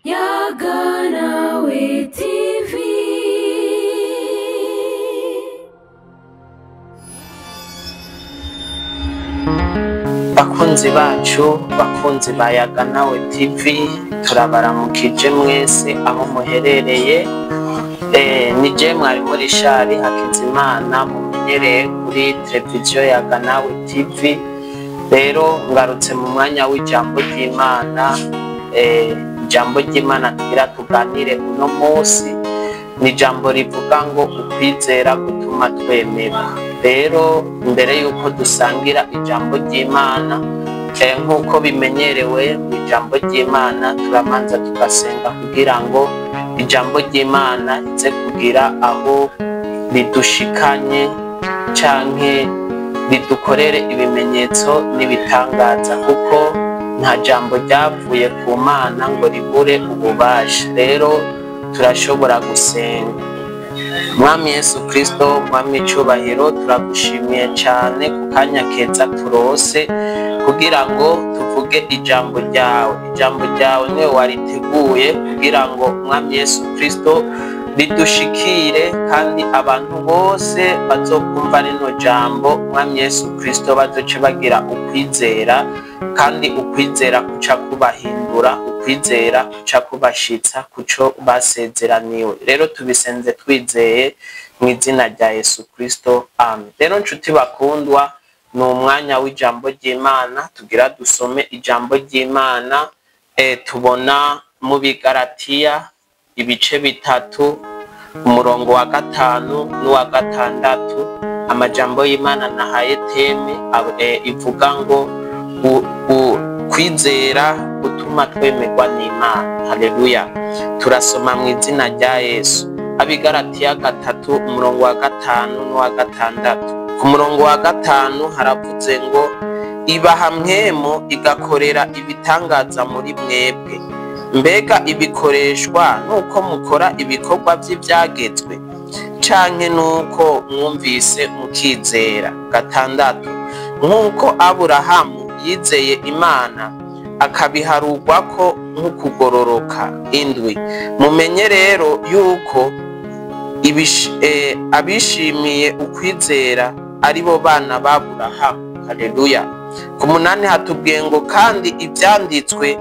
Yaganawe TV. Bakunzi bacu, bakunzi ba Yaganawe TV, turabaramukije mwese aho muherereye. Ni je mwarimu Richard Hakizimana mumenyereye kuri televiziyo Yaganawe TV. Rero ngarutse mu mwanya w'ijambo ry'Imana. Ijambo ry'Imana tugira tuganire uno munsi ni ijambo rivuga ngo ukwizera gutuma twemera. Rero mbere yuko dusangira ijambo ry'Imana, nk'uko bimenyerewe mu ijambo ry'Imana, turamanza tugasenga kugira ngo ijambo ry'Imana rize kugira aho ridushikanye canke ridukorere ibimenyetso n'ibitangaza, kuko nta jambo ryavuye ku Mana ngo ribure ububasha. Rero turashobora gusenga. Mwami Yesu Kristo, Mwami icubahiro, turagushimiye cane ku kanya keza turose kugira ngo tuvuge ijambo ryawe. Ijambo ryawe niwe wariteguye kugira ngo Mwami Yesu Kristo ridushikire, kandi abantu bose bazokumva rino jambo Mwami Yesu Kristo bazoce bagira ukwizera, kandi ukwizera kuca kubahindura, ukwizera kuca kubashitsa kuco basezeraniwe. Rero tubisenze twizeye mu izina rya Yesu Kristo, amen. Rero nshuti bakundwa, ni umwanya w'ijambo ry'Imana, tugira dusome ijambo ry'Imana. Tubona mu Bigaratiya ibice 3 umurongo wa 5 n'uwa 6. Amajambo y'Imana nahaye teme ivuga ngo kwizera gutuma twemerwa n'Imana. Haleluya. Turasoma mu izina rya Yesu. Abigaratiya 3 umurongo wa 5 n'uwa 6. Ku murongo wa 5 haravuze ngo ibaha mwemo igakorera ibitangaza muri mwebwe. Mbega ibikoreshwa nuko mukora ibikorwa by'ibyagezwe, canke nuko mwumvise mukizera? 6 nkuko Aburahamu yizeye Imana akabiharurwako nk'ukugororoka. 7 mumenye rero yuko abishimiye ukwizera aribo bana b'Aburahamu. Haleluya. Ku 8 hatubwiye ngo kandi ibyanditswe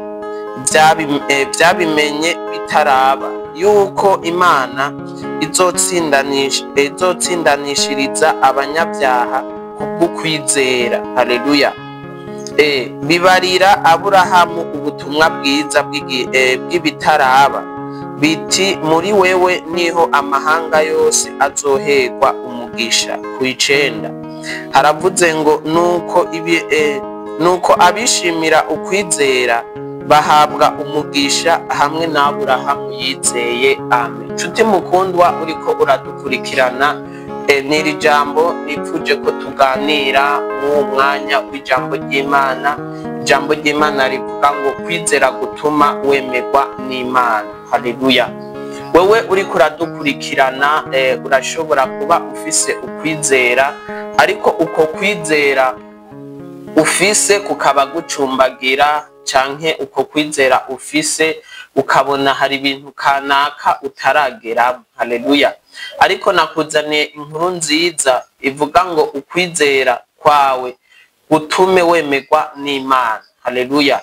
byabimenye bitaraba yuko Imana izotsindanishiriza abanyabyaha kubw'ukwizera. Haleluya. Bibarira Aburahamu ubutumwa bwiza bw'ibitaraba biti muri wewe niho amahanga yose azoherwa umugisha. Ku 9 haravuze ngo nuko abishimira ukwizera bahabwa umugisha hamwe na Aburahamu yizeye. Amen. Nshuti mukundwa uriko uradukurikirana, n'iri jambo nipfuje ko tuganira mu mwanya w'ijambo ry'Imana. Ijambo ry'Imana rivuga ngo kwizera gutuma wemerwa n'Imana. Haleluya. Wewe uriko uradukurikirana, urashobora kuba ufise ukwizera, ariko uko kwizera ufise kukaba gucumbagira, canke uko kwizera ufise ukabona hari ibintu kanaka utaragera. Haleluya. Ariko nakuzaniye inkuru nziza ivuga ngo ukwizera kwawe gutume wemerwa n'Imana. Haleluya.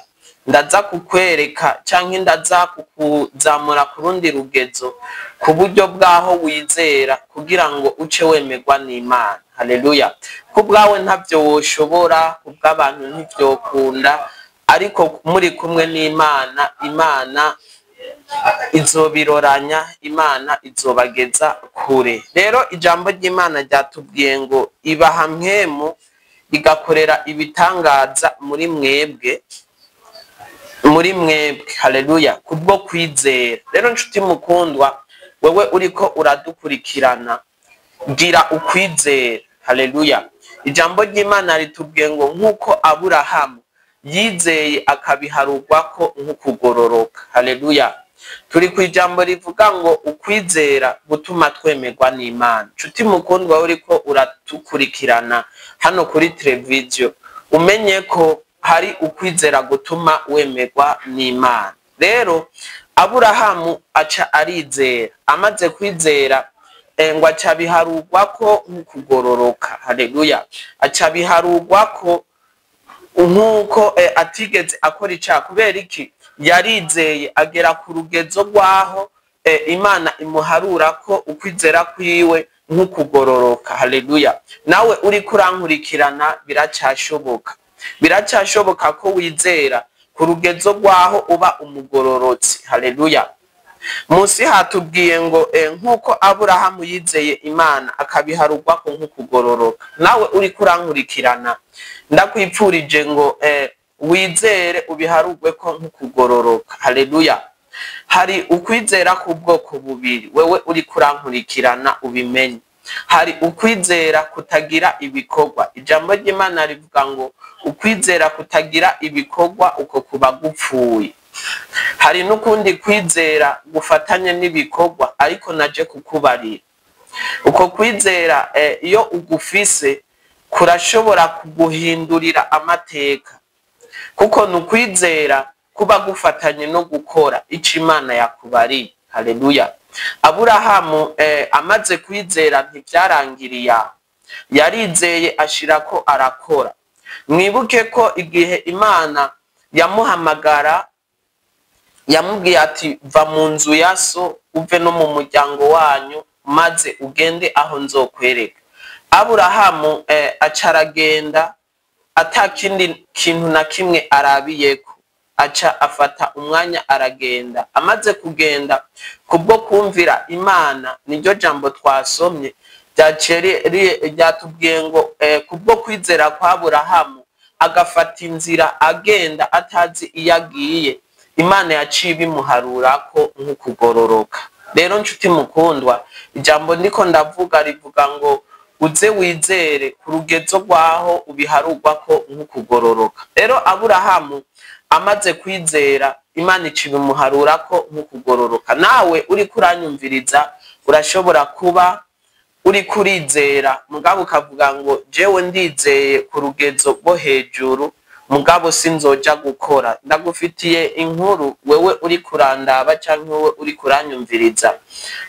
Ndaza kukwereka canke ndaza kukuzamura ku rundi rugezo ku buryo bwaho wizera kugira ngo uce wemerwa n'Imana. Haleluya. Ku bwawe ntavyo woshobora, ku bw'abantu ntivyokunda, ariko muri kumwe n'Imana, Imana izobiroranya, Imana izobageza kure. Rero ijambo ry'Imana ryatubwiye ngo ibaha mwemu igakorera ibitangaza muri mwebwe, muri mwebwe. Haleluya. Kubwo kwizera. Rero nshuti mukundwa, wewe uriko uradukurikirana, gira ukwizera. Haleluya. Ijambo ry'Imana ritubwiye ngo nk'uko Aburahamu yizeye akabiharurwako nk'ukugororoka. Haleluya. Turi ku ijambo rivuga ngo ukwizera gutuma twemerwa n'Imana. Nshuti mukundwa, uriko uratukurikirana hano kuri televiziyo, umenye ko hari ukwizera gutuma wemerwa n'Imana. Rero Aburahamu aca arizera, amaze kwizera ngo aca biharurwako nk'ukugororoka. Haleluya. Aca biharurwako nk'uko atigeze akora icaha. Kubera iki? Yarizeye agera ku rugezo rw'aho Imana imuharura ko ukwizera kwiwe nk'ukugororoka. Haleluya. Nawe uriko urankurikirana, biracashoboka, biracashoboka ko wizera ku rugezo rw'aho uba umugororotsi. Haleluya. Munsi hatubwiye ngo nk'uko Aburahamu yizeye Imana akabiharurwako nk'ukugororoka. Nawe uriko urankurikirana, ndakwipfurije ngo wizere ubiharurweko nk'ukugororoka. Haleluya. Hari ukwizera k'ubwoko bubiri, wewe uriko urankurikirana ubimenye. Hari ukwizera kutagira ibikorwa. Ijambo ry'Imana rivuga ngo ukwizera kutagira ibikorwa uko kuba gupfuye. Hari n'ukundi kwizera gufatanye n'ibikorwa, ariko naje kukubarira uko kwizera iyo ugufise kurashobora kuguhindurira amateka, kuko ni ukwizera kuba gufatanye no gukora ico Imana yakubariye. Haleluya. Aburahamu amaze kwizera ntivyarangiriye aho, yarizeye ashirako arakora. Mwibuke ko igihe Imana yamuhamagara yamubwiye ati va mu nzu ya so, uve no mu muryango wanyu, maze ugende aho nzokwereka. Aburahamu aca aragenda ata kindi kintu na kimwe arabiyeko, aca afata umwanya aragenda. Amaze kugenda kubwo kumvira Imana, niryo jambo twasomye ryatubwiye ngo kubwo kwizera kwa Aburahamu agafata inzira agenda atazi iyo agiye, Imana yaciye ibimuharurako nk'ukugororoka. Rero nshuti mukundwa, ijambo ndiko ndavuga rivuga ngo uze wizere ku rugezo rwaho ubiharurwako nk'ukugororoka. Rero Aburahamu amaze kwizera, Imana ica ibimuharurako nk'ukugororoka. Nawe uriko uranyumviriza urashobora kuba uriko urizera, mugabo ukavuga ngo jewe ndizeye ku rugezo rwo hejuru, mugabo sinzoja gukora. Ndagufitiye inkuru, wewe uri kurandaba canke wewe uri kuranyumviriza,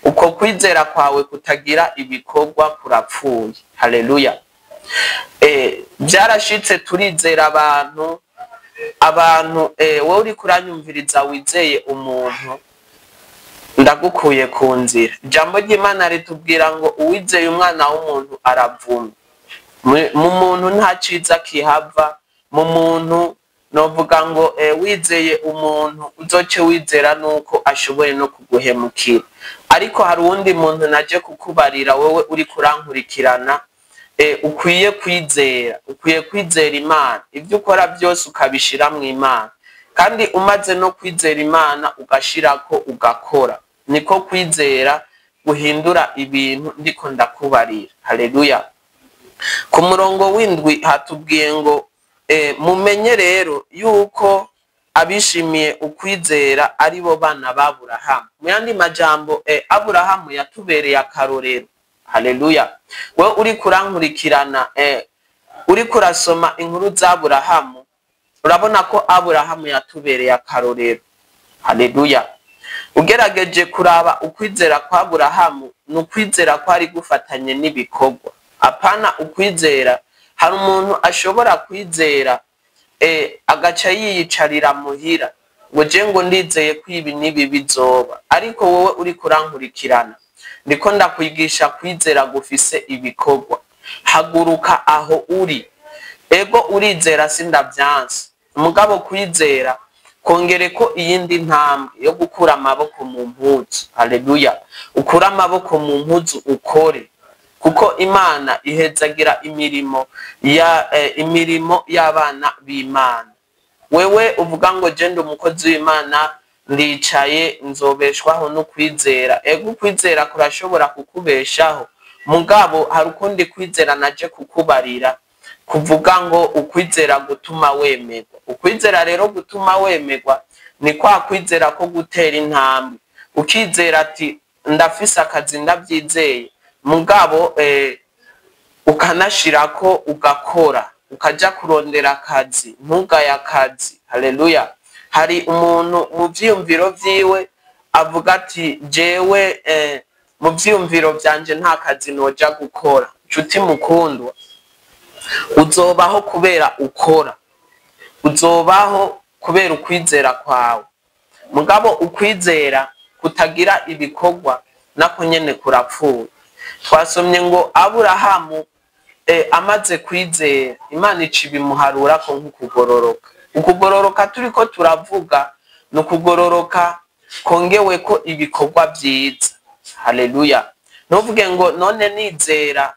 uko kwizera kwawe kutagira ibikorwa kurapfuye. Haleluya. Byarashitse turizera abantu, wewe uri kuranyumviriza wizeye umuntu, ndagukuye ku nzira. Ijambo ry'Imana ritubwira ngo uwizeye umwana w'umuntu aravumwe. Mu muntu nta ciza kihava. Mu muntu novuga ngo wizeye umuntu uzoce wizera nuko ashoboye no kuguhemukira. Ariko hari uwundi muntu naje kukubarira, wewe uri kurankurikirana, ukwiye kwizera, ukwiye kwizera Imana, ibyo ukora byose ukabishira mu Imana, kandi umaze no kwizera Imana ugashirako ugakora. Niko kwizera guhindura ibintu ndiko ndakubarira. Haleluya. Ku murongo w'indwi hatubwiye ngo mumenye rero yuko abishimiye ukwizera ari bo bana b'Aburahamu. Mu yandi majambo, Aburahamu yatubereye akarorero. Haleluya. We uri kurankurikirana, uri kurasoma inkuru z'Aburahamu, urabona ko Aburahamu yatubereye akarorero. Haleluya. Ugerageje kuraba ukwizera kwa Aburahamu, ni ukwizera kwari gufatanye n'ibikorwa, apana ukwizera. Hari umuntu ashobora kwizera agaca yiyicarira muhira ngo je ngo ndizeye ko ibi n'ibi bizoba. Ariko wowe uri kurankurikirana, ndiko ndakwigisha kwizera gufise ibikorwa. Haguruka aho uri. Ego urizera sindavyanse, mugabo kwizera kongere ko iyindi ntambwe yo gukura amaboko mu mpuzu. Haleluya. Ukura amaboko mu mpuzu ukore, kuko Imana ihezagira imirimo ya imirimo y'abana b'Imana. Wewe uvuga ngo je ndi umukozi w'Imana, ndicaye nzobeshwaho no kwizera. Ego ukwizera kurashobora kukubeshaho, mugabo hari ukundi kwizera naje kukubarira. Kuvuga ngo ukwizera gutuma wemerwa. Ukwizera rero gutuma wemerwa ni kwa kwizera ko gutera intambwe, ukizera ati ndafise akazi, ndavyizeye, mugabo ukanashirako ugakora, ukaja kurondera akazi, ntugaye akazi. Haleluya! Hari umuntu mu vyiyumviro vyiwe avuga ati jewe mu vyiyumviro vyanje nta kazi noja gukora. Nshuti mukundwa, uzobaho kubera ukora, uzobaho kubera ukwizera kwawe. Mugabo ukwizera kutagira ibikorwa nako nyene kurapfuye. Twasomye ngo Aburahamu amaze kwizera, Imana ica ibimuharurako nk'ukugororoka. Ukugororoka turiko turavuga ni ukugororoka kongeweko ibikorwa vyiza. Haleluya! Ntuvuge ngo none nizera,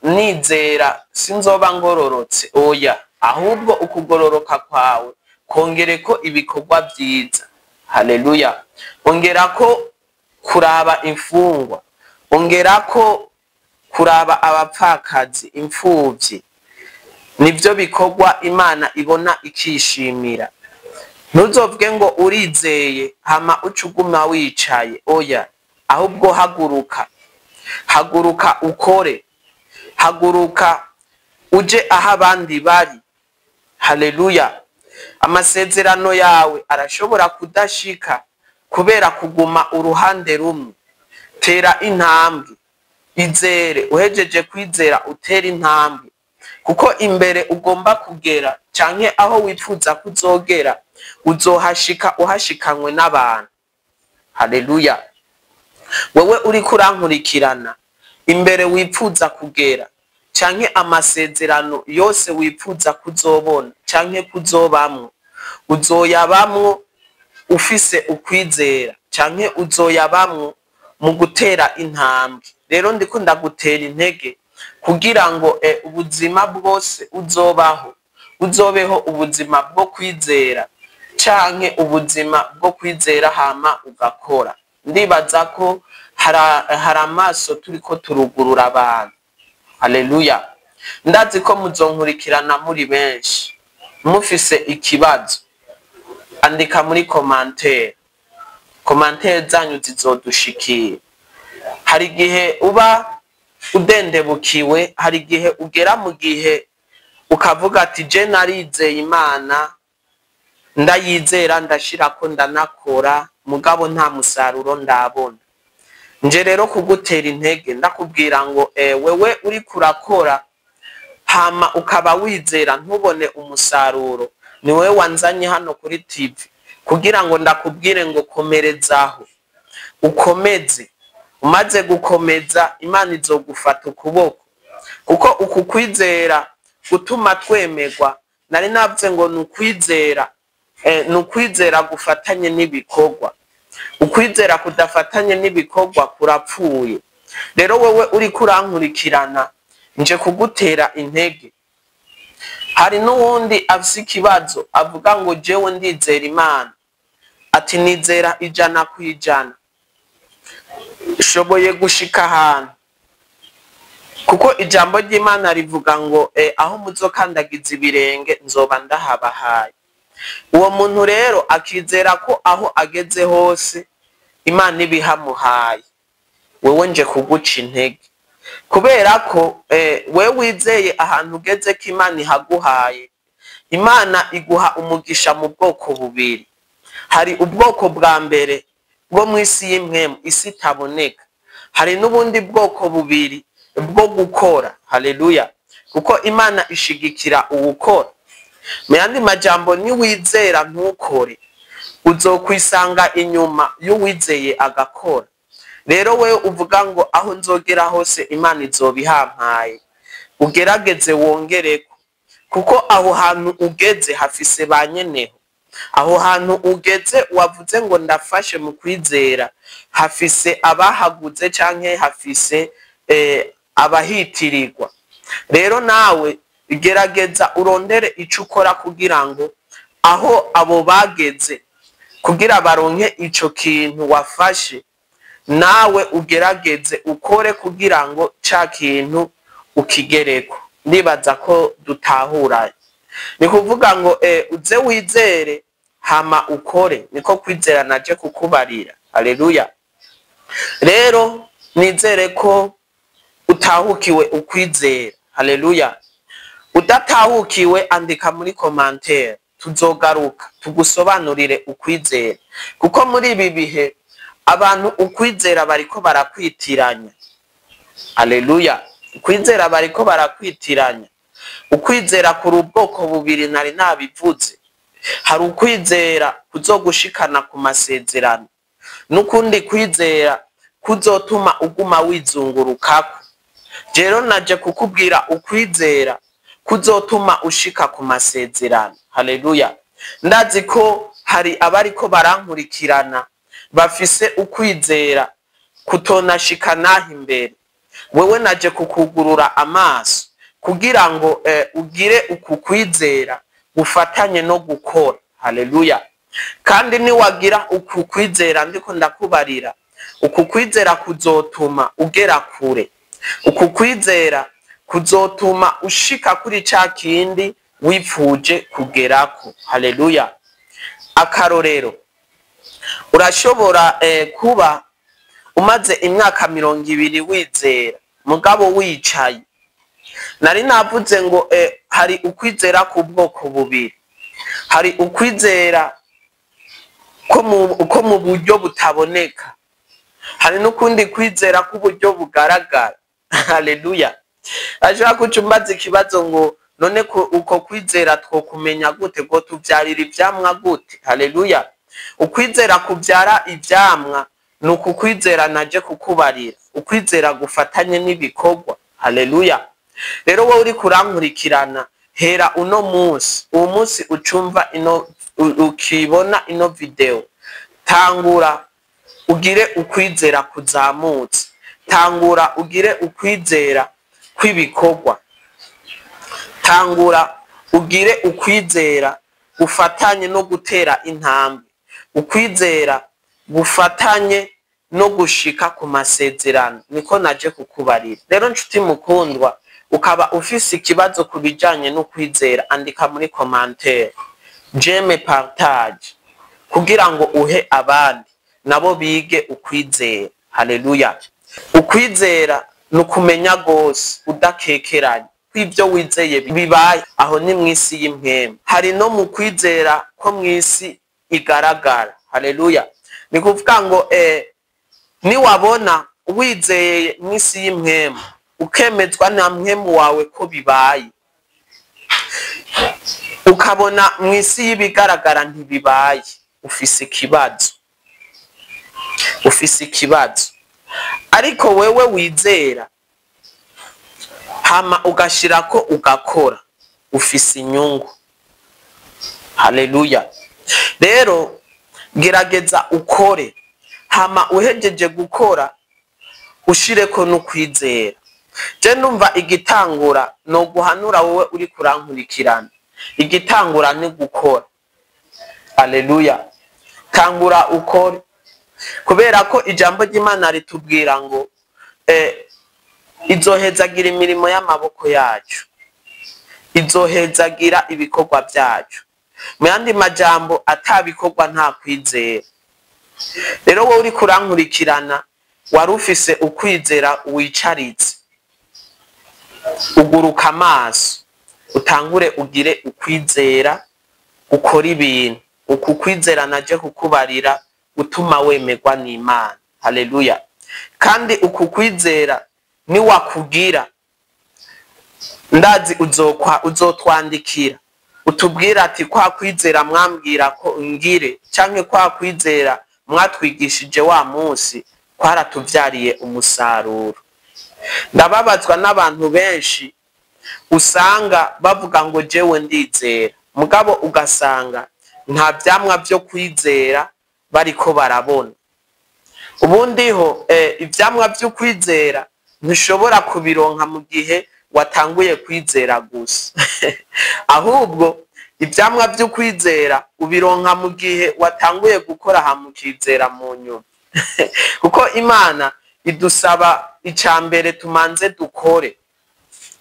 nizera sinzoba ngororotse. Oya, ahubwo ukugororoka kwawe kongereko ibikorwa vyiza. Haleluya! Ongerako kuraba imfungwa, ongerako kuraba abapfakazi, imfuvyi. Nivyo bikorwa Imana ibona ikishimira. Ntuzovuge ngo urizeye hama uca uguma wicaye. Oya, ahubwo haguruka, haguruka ukore, haguruka uje aho abandi bari. Haleluya! Amasezerano yawe arashobora kudashika kubera kuguma uruhande rumwe. Tera intambwe, izere, uhejeje kwizera utera intambwe, kuko imbere ugomba kugera canke aho wifuza kuzogera uzohashika uhashikanywe n'abantu. Haleluya! Wewe uriko urankurikirana, imbere wifuza kugera canke amasezerano yose wifuza kuzobona canke kuzobamwo, uzoyabamwo ufise ukwizera canke uzoyabamwo mu gutera intambwe. Rero ndiko ndagutera intege kugira ngo ubuzima bwose uzobaho uzobeho ubuzima bwo kwizera canke ubuzima bwo kwizera hama ugakora. Ndibaza ko hari amaso turiko turugurura abantu. Haleluya! Ndazi ko muzonkurikirana muri benshi. Mufise ikibazo, andika muri commentaire, commentaire zanyu zizodushikira. Hari igihe uba udendebukiwe, hari igihe ugera mu gihe ukavuga ati je narizeye Imana, ndayizera, ndashirako, ndanakora, mugabo nta musaruro ndabona. Nje rero kugutera intege, ndakubwira ngo wewe uriko urakora hama ukaba wizera ntubone umusaruro, ni wewe wanzanye hano kuri TV kugira ngo ndakubwire ngo komerezaho, ukomeze. Umaze gukomeza, Imana izogufata ukuboko, kuko uku kwizera gutuma twemerwa, nari navuze ngo ni ukwizera, ni ukwizera gufatanye n'ibikorwa. Ukwizera kudafatanye n'ibikorwa kurapfuye. Rero wewe uriko urankurikirana, nje kugutera intege. Hari n'uwundi afise ikibazo avuga ngo jewe ndizera Imana, ati nizera 100%, shoboye gushika ahantu, kuko ijambo ry'Imana rivuga ngo aho muzokandagiza ibirenge nzoba ndahabahaye. Uwo muntu rero akizera ko aho ageze hose Imana ibihamuhaye. Wewe nje kuguca intege kubera ko wewe wizeye ahantu ugeze ko Imana ihaguhaye. Imana iguha umugisha mu bwoko bubiri. Hari ubwoko bwa mbere bwo mw'isi y'impwemu, isi itaboneka. Hari n'ubundi bwoko bubiri bwo gukora. Haleluya! Kuko Imana ishigikira uwukora. Mu yandi majambo, niwizera ntukore, uzokwisanga inyuma y'uwizeye agakora. Rero wewe uvuga ngo aho nzogera hose Imana izobihampaye, ugerageze wongereko, kuko aho hantu ugeze hafise ba nyeneho. Aho hantu ugeze wavuze ngo ndafashe mu kwizera, hafise abahaguze canke hafise abahitirirwa. Rero nawe gerageza urondere ico ukora kugira ngo aho abo bageze, kugira baronke ico kintu wafashe, nawe ugerageze ukore kugira ngo ca kintu ukigereko. Ndibaza ko dutahura. Ni kuvuga ngo uze wizere hama ukore, niko kwizera naje kukubarira. Haleluya. Rero nizere ko utahukiwe ukwizera. Haleluya. Udatahukiwe, andika muri commentaire, tuzogaruka tugusobanurire ukwizera, kuko muri ibi bihe abantu ukwizera bariko barakwitiranya. Haleluya. Ukwizera bariko barakwitiranya. Ukwizera kuri ubwoko bubiri, nari nabivuze. Hari ukwizera kuzogushikana ku masezerano, n'ukundi kwizera kuzotuma uguma wizungurukako. Rero naje kukubwira ukwizera kuzotuma ushika ku masezerano. Haleluya. Ndazi ko hari abariko barankurikirana bafise ukwizera kutonashika naho imbere. Wewe naje kukugurura amaso kugira ngo ugire uku kwizera gufatanye no gukora. Haleluya. Kandi niwagira uku kwizera ndiko ndakubarira, uku kwizera kuzotuma ugera kure, uku kwizera kuzotuma ushika kuri ca kindi wipfuje kugerako. Haleluya. Akarorero, urashobora kuba umaze imyaka 20 wizera, mugabo wicaye. Nari navuze ngo hari ukwizera ku bwoko bubiri. Hari ukwizera ko mu buryo butaboneka, hari n'ukundi kwizera k'uburyo bugaragara. Haleluya. Ashobora kuca ikibazo ngo none uko kwizera twokumenya gute, ngo tuvyarira ivyamwa gute? Haleluya. Ukwizera kuvyara ivyamwa ni uku kwizera naje kukubarira, ukwizera gufatanye n'ibikorwa. Haleluya. Rero wowe uri kurankurikirana, hera uno munsi, uwo munsi ucumva ino, ukibona ino video, tangura ugire ukwizera kuzamutse, tangura ugire ukwizera kw'ibikorwa, tangura ugire ukwizera gufatanye no gutera intambwe, ukwizera gufatanye no gushika ku masezerano. Niko naje kukubarira. Rero nshuti mukundwa, ukaba ufise ikibazo ku bijanye no kwizera, andika muri commentaire, j'aime, partage, kugira ngo uhe abandi nabo bige ukwizera. Haleluya. Ukwizera ni ukumenya gose udakekeranye kw'ibyo wizeye bibaye. Aho ni mw'isi y'impwemu. Hari no mu kwizera ko mw'isi igaragara. Haleluya. Ni kuvuga ngo niwabona wizeye mw'isi y'impwemu, ukemezwa na mpwemu wawe ko bibaye, ukabona mw'isi y'ibigaragara ntibibaye, ufise ikibazo, ufise ikibazo. Ariko wewe wizera hama ugashirako ugakora, ufise inyungu. Haleluya. Rero gerageza ukore, hama uhejeje gukora ushireko no kwizera. Je ndumva igitangura no guhanura wowe uri kurankurikirana, igitangura ni gukora. Haleluya. Tangura ukore, kubera ko ijambo ry'Imana ritubwira ngo izohezagira imirimo y'amaboko yacu, izohezagira ibikorwa byacu. Mu yandi majambo, atabikorwa nta kwizera. Rero wowe uri kurankurikirana wari ufise ukwizera wicaritse, uguruka amaso utangure ugire ukwizera, ukora ibintu. Uku kwizera naje kukubarira utuma wemerwa n'Imana. Haleluya. Kandi uku kwizera niwakugira, ndazi uzotwandikira utubwira ati kwa kwizera mwambwira ko ngire, canke kwa kwizera mwatwigishije wa munsi kwaratuvyariye umusaruro. Ndababazwa n'abantu benshi usanga bavuga ngo jewe ndizera, mugabo ugasanga nta vyamwa vyo kwizera bariko barabona. Ubundiho ivyamwa vyo kwizera ntushobora kubironka mu gihe watanguye kwizera gusa. Ahubwo ivyamwa vyo kwizera ubironka mu gihe watanguye gukora hama ukizera mu nyuma. Kuko Imana idusaba icambere tumanze dukore.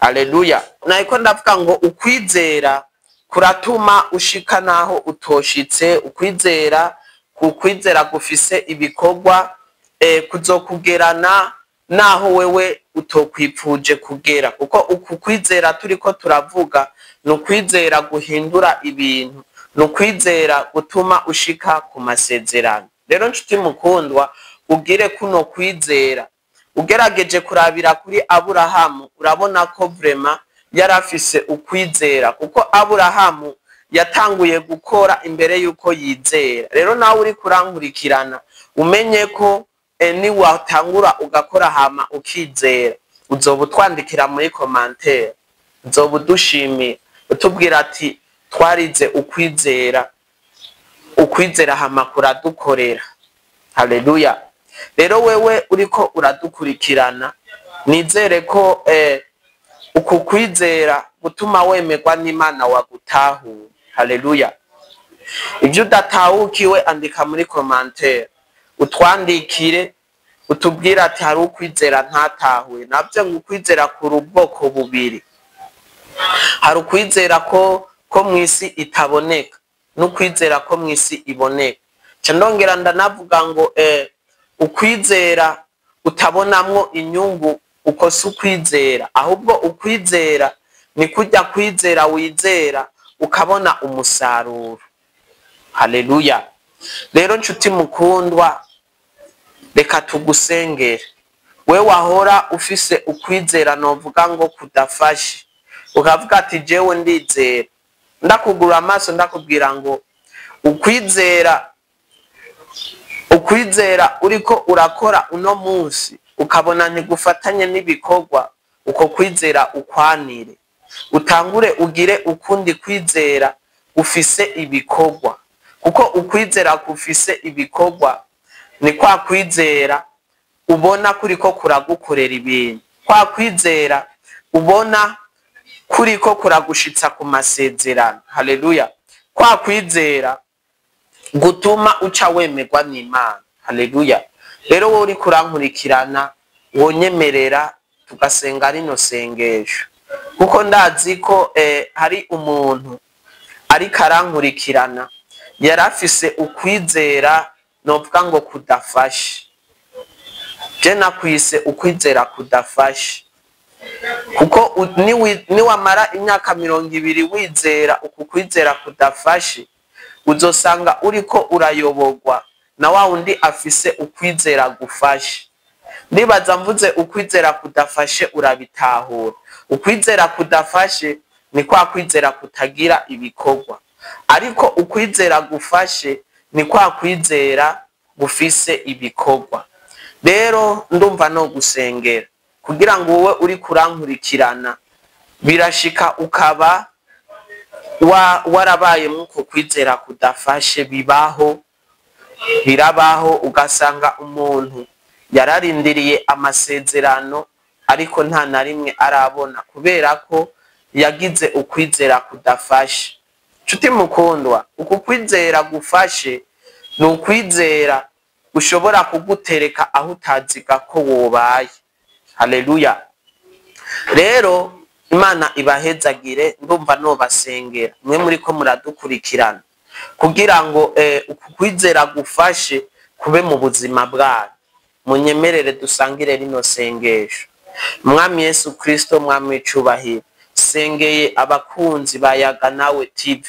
Aleluya. Nariko ndavuga ngo ukwizera kuratuma ushika naho utoshitse. Ukwizera, kukwizera gufise ibikorwa, kuzokugerana naho wewe utokwipfuje kugera, kuko uku kwizera turiko turavuga ni ukwizera guhindura ibintu, ni ukwizera gutuma ushika ku masezerano. Rero nshuti mukundwa, ugire kuno kwizera. Ugerageje kurabira kuri Aburahamu, urabona ko vraiment yari afise ukwizera, kuko Aburahamu yatanguye gukora imbere yuko yizera. Rero nawe uri kurankurikirana, umenye ko niwatangura ugakora hama ukizera, uzoba utwandikira muri commentaire, uzoba udushimira, utubwira ati twarize ukwizera, ukwizera hama kuradukorera. Haleluya. Rero wewe uriko uradukurikirana, nizere ko uku kwizera gutuma wemerwa n'Imana wagutahuye. Haleluya. Ibyo udatahukiwe andika muri commentaire, utwandikire, utubwire ati hari ukwizera ntatahuye. Navyo ngo ukwizera kuri ubwoko bubiri: hari ukwizera ko mw'isi itaboneka, n'ukwizera ko mw'isi iboneka. Nca ndongera ndanavuga ngo ukwizera utabonamwo inyungu uko si ukwizera, ahubwo ukwizera ni kurya kwizera wizera ukabona umusaruro. Haleluya. Rero nshuti mukundwa, reka tugusengere. We wahora ufise ukwizera novuga ngo kudafashe, ukavuga ati jewe ndizera, ndakugura amaso ndakubwira ngo ukwizera uriko urakora uno munsi ukabona ntigufatanye n'ibikorwa, uko kwizera ukwanire, utangure ugire ukundi kwizera ufise ibikorwa, kuko ukwizera kufise ibikorwa ni kwa kwizera ubona kuriko kuragukorera ibintu, kwa kwizera ubona kuriko kuragushitsa ku masezerano. Haleluya. Kwa kwizera gutuma uca wemerwa n'Imana. Haleluya. Rero wowe uriko urankurikirana, wonyemerera tugasenga rino sengesho, kuko ndazi ko hari umuntu ariko arankurikirana yari afise ukwizera novuga ngo kudafashe. Je nakwise ukwizera kudafashe, kuko niwamara imyaka 20 wizera uku kwizera kudafashe, uzosanga uriko urayobogwa na wa wundi afise ukwizera gufashe. Ndibaza mvuze ukwizera kudafashe urabitahura. Ukwizera kudafashe ni kwa kwizera kutagira ibikorwa, ariko ukwizera gufashe ni kwa kwizera gufise ibikorwa. Rero ndumva no gusengera kugira ngo wowe uri kurankurikirana, birashika ukaba warabaye muko kwizera kudafashe. Bibaho, birabaho, ugasanga umuntu yararindiriye amasezerano ariko nta na rimwe arabona, kubera ko yagize ukwizera kudafashe. Nshuti mukundwa, uku kwizera gufashe ni ukwizera ushobora kugutereka aho utaziga ko wobaye. Haleluya. Rero Imana ibahezagire, ndumva nobasengera mwe muriko muradukurikirana, kugira ngo uku kwizera gufashe kube mu buzima bwanyu. Munyemerere dusangire rino sengesho. Mwami Yesu Kristo, Mwami w'icubahiro, sengeye abakunzi ba Yaga Nawe TV,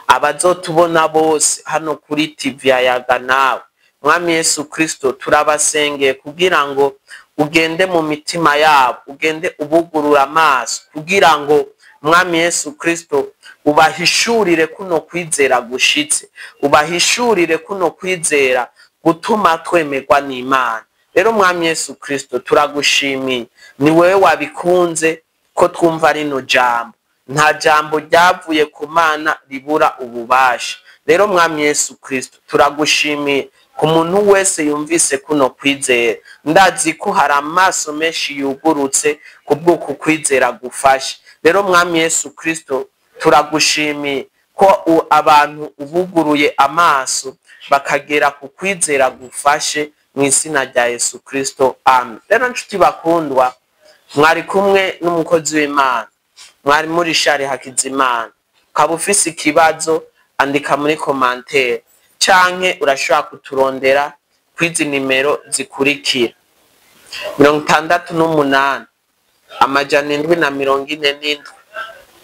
abazotubona bose hano kuri TV ya Yaga Nawe. Mwami Yesu Kristo, turabasengeye kugira ngo ugende mu mitima yabo, ugende ubugurura amaso, kugira ngo Mwami Yesu Kristo ubahishurire kuno kwizera gushitse, ubahishurire kuno kwizera gutuma twemerwa n'Imana. Rero Mwami Yesu Kristo, turagushimiye, ni wewe wabikunze ko twumva rino jambo. Nta jambo ryavuye ku Mana ribura ububasha. Rero Mwami Yesu Kristo, turagushimiye ku muntu wese yumvise kuno kwizera. Ndazi ko hari amaso menshi yugurutse kubw'uku kwizera gufashe. Rero Mwami Yesu Kristo, turagushimiye ko abantu ubuguruye amaso bakagera ku kwizera gufashe, mu izina rya Yesu Kristo, amen. Rero nshuti bakundwa, Mwari kumwe n'umukozi w'Imana, mwari muri Shari Hakizimana. Ukaba ufise ikibazo, andika muri commentaire, canke urashobora kuturondera kwizi nimero zikurikira: 68 747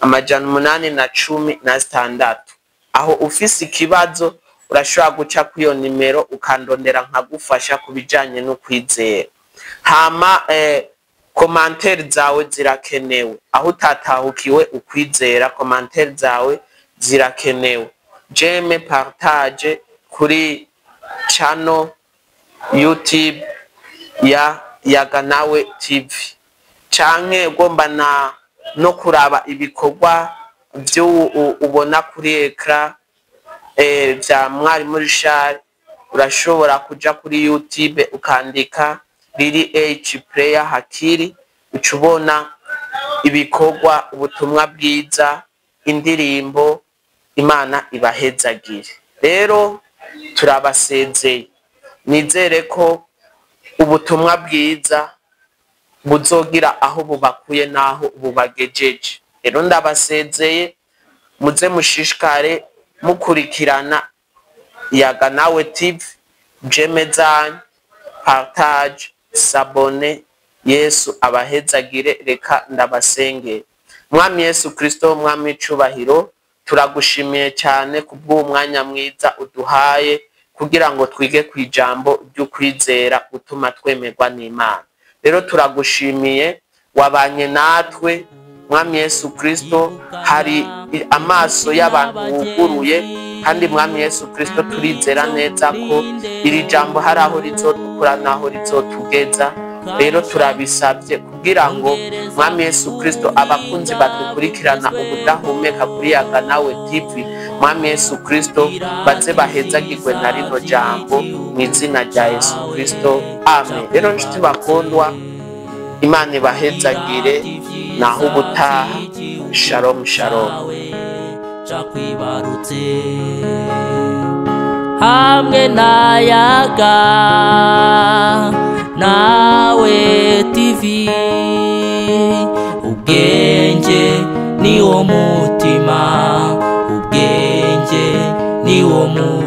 816. Aho ufise ikibazo urashobora guca kuri iyo nimero ukandondera nkagufasha ku bijanye no kwizera. Hama commentaire zawe zirakenewe. Aho utatahukiwe ukwizera, commentaire zawe zirakenewe. J'aime, partage kuri channel YouTube ya Yaganawe TV, canke ugomba na no kuraba ibikorwa vyo ubona kuri écran vya mwarimu Richard, urashobora kuja kuri YouTube ukandika Riri H Prayer Hakiri, uca ubona ibikorwa, ubutumwa bwiza, indirimbo. Imana ibahezagire. Rero turabasezeye, nizere ko ubutumwa bwiza buzogira aho bubakuye n'aho bubagejeje. Rero ndabasezeye, muze mushishikare mukurikirana Yaga Nawe TV. J'aime zanyu, partage, s'abonner. Yesu abahezagire. Reka ndabasengere. Mwami Yesu Kristo, Mwami w'icubahiro, turagushimiye cyane kubw'uwo mwanya mwiza uduhaye kugira ngo twige ku ijambo ry'ukwizera gutuma twemerwa n'Imana. Rero turagushimiye, wabanye natwe, Mwami Yesu Kristo. Hari amaso y'abantu wuguruye, kandi Mwami Yesu Kristo, turizera neza ko iri jambo hari aho rizodukura n'aho rizotugeza. Rero turabisabye kugira ngo, Mwami Yesu Kristo, abakunzi badukurikirana ubudahumeka kuri Yaga Nawe TV, Mwami Yesu Kristo, baze bahezagirwe na rino jambo, mu izina rya Yesu Kristo, amen. Rero nshuti bakundwa, Imana ibahezagire. Naho ubutaha. Shalom, shalom. Cakwibarutse hamwe na Yaga Nawe TV. Ubwenge ni wo mutima, ubwenge ni wo mutima.